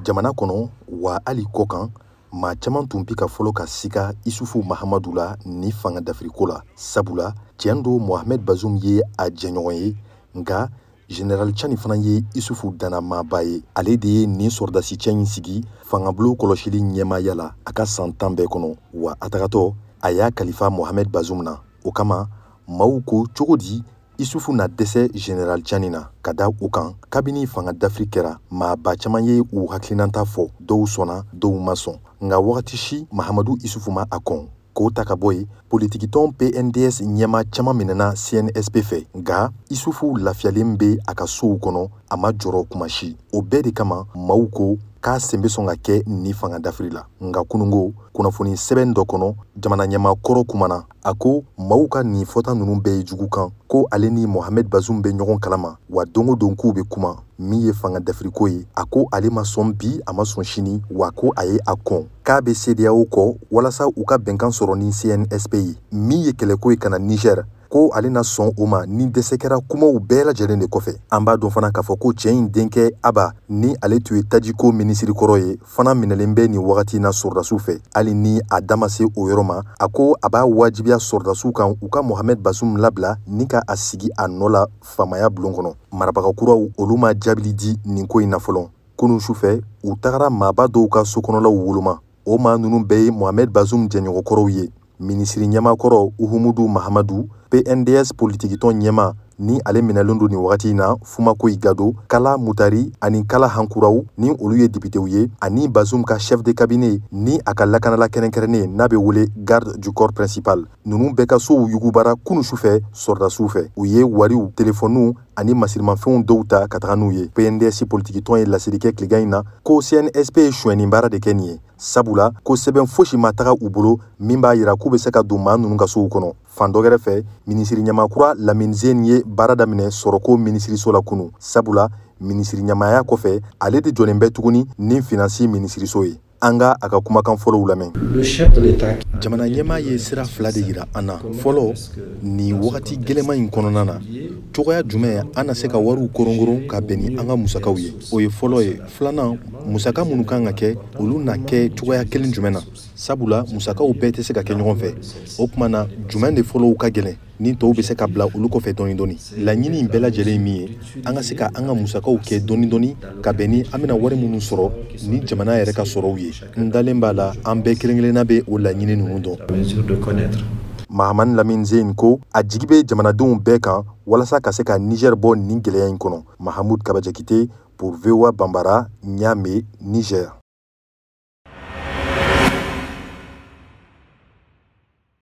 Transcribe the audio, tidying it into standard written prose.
Jamana kɔnɔ wa hali kɔkan, maa caman tun bi ka fɔlɔ ka siga Isufu Mahamadu la ni fanga dafiriko la, sabula tiɲɛ don Mohamed Bazoum ye a jɛɲɔgɔn ye, nka Général Tchani fana ye Isufu dannamaaba ye. Ale de ye nin sɔrɔdasi cɛ in sigi fangabulon kɔlɔsili ɲɛmaaya la a ka san 10 bɛɛ kɔnɔ, wa a tagatɔ a y'a kalifa Mohamed Bazoum na. O kama maaw ko cogo di Isufu na dɛsɛ Général Tchani na? Ka da o kan, kabini fanga dafiri kɛra, maaba caman ye u hakilinata fɔ, dɔw sɔnna, dɔw ma sɔn, nka wagati si Mahamadu Isufu ma a kɔn. K'o ta ka bɔ yen, politikitɔn PNDS ɲɛmaa caman minɛna CNSP fɛ, nka Isufu lafiyalen bɛ a ka sow kɔnɔ, a ma jɔrɔ kuma si. O bɛɛ de kama maaw ko k'a sen bɛ sɔn ka kɛ nin fanga dafiri la. Nka kunungo kunnafoni sɛbɛn dɔ kɔnɔ, jamana ɲɛmaa kɔrɔ kumana, a ko maaw ka nin fɔta ninnu bɛɛ ye jugu kan, ko ale ni Mohamed Bazoum bɛ ɲɔgɔn kalama, wa don o don k'u bɛ kuma. Min ye fanga dafiriko ye, a ko ale ma sɔn bi, a ma sɔn sini, wa ko a ye a kɔn k'a bɛ CEDEAO kɔ walasa u ka bɛnkan sɔrɔ ni CNSP ye. Min ye kɛlɛko ye ka na Niger, ko ale na sɔn o ma ni dɛsɛ kɛra kumaw bɛɛ lajɛlen de kɔfɛ. An b'a dɔn fana k'a fɔ ko cɛ in denkɛ Aba, ni ale tun ye tajiko minisiri kɔrɔ ye, fana minɛlen bɛ nin wagati na sɔrɔdasiw fɛ. Hali ni a da ma se o yɔrɔ ma, a ko a b'a wajibiya sɔrɔdasiw kan u ka Mohamed Bazoum labila ni ka a sigi a nɔ la faamaya bulon kɔnɔ. Marabaga kuraw olu ma jaabili di nin ko in na fɔlɔ. Kunun sufɛ, u tagara maaba dɔw ka sokɔnɔlaw woloma. O maa ninnu bɛɛ ye Mohamed Bazoum jɛɲɔgɔnkɔrɔw ye. Minisiri ɲɛmaakɔrɔ Uhumudu Mahamadu, PNDS politikitɔn ɲɛmaa, ni ale minɛlen don nin wagati in na Fumakoyi Gado, Kala Mutari ani Kala Hankuraw, ni olu ye depitew ye, ani Bazoum ka chef de cabinet ni a ka lakanala kɛrɛnkɛrɛnnen n'a bɛ wele garde du corps principal. Ninnu bɛɛ ka sow yugubara kunu sufɛ sɔrɔdasiw fɛ. U ye wariw, telefɔniw ani masirimafɛnw dɔw ta ka taga n'u ye. PNDS politikitɔn ye laseli kɛ tilegan in na ko CNSP ye sonyɛni baara de kɛ nin ye, sabula ko sɛbɛn fosi ma taga u bolo min b'a yira k'u bɛ se ka don maa ninnu ka sow kɔnɔ. Fan dɔ wɛrɛ fɛ, minisiri ɲɛmaa kura Lamine Zeine ye baara daminɛ sɔrɔko minisiriso la kunu, sabula minisiri ɲɛmaaya kɔfɛ ale de jɔlen bɛ tuguni ni finansi minisiriso ye. An ka a ka kumakan fɔlɔw lamɛn. Jamana ɲɛmaa ye sira fila de yira an na. Fɔlɔ, nin wagati gɛlɛman in kɔnɔna na, cogoya jumɛn an na se ka wariw koronkoron ka bɛn ni an ka musakaw ye? O ye fɔlɔ ye. Filanan, musaka minnu kan ka kɛ, olu na kɛ cogoya kelen jumɛn na? Sabula musakaw bɛɛ tɛ se ka kɛ ɲɔgɔn fɛ. O tuma na, jumɛn de fɔlɔw ka gɛlɛn ni tɔw bɛ se ka bila olu kɔfɛ dɔɔni dɔɔni? Laɲini in bɛɛ lajɛlen ye min ye, an ka se ka an ka musakaw kɛ dɔɔni dɔɔni ka bɛn ni an bɛna wari minnu sɔrɔ ni jamana yɛrɛ ka sɔrɔw ye. N dalen b'a la an bɛɛ kelen kelenna bɛ o laɲini ninnu dɔn. Mahamani Lamine Zeine ko a jigi bɛ jamanadenw bɛɛ kan walasa ka se ka Niger bɔ nin gɛlɛya in kɔnɔ. Mahamud Kabajakite pour VOA Bambara, Niamey, Niger.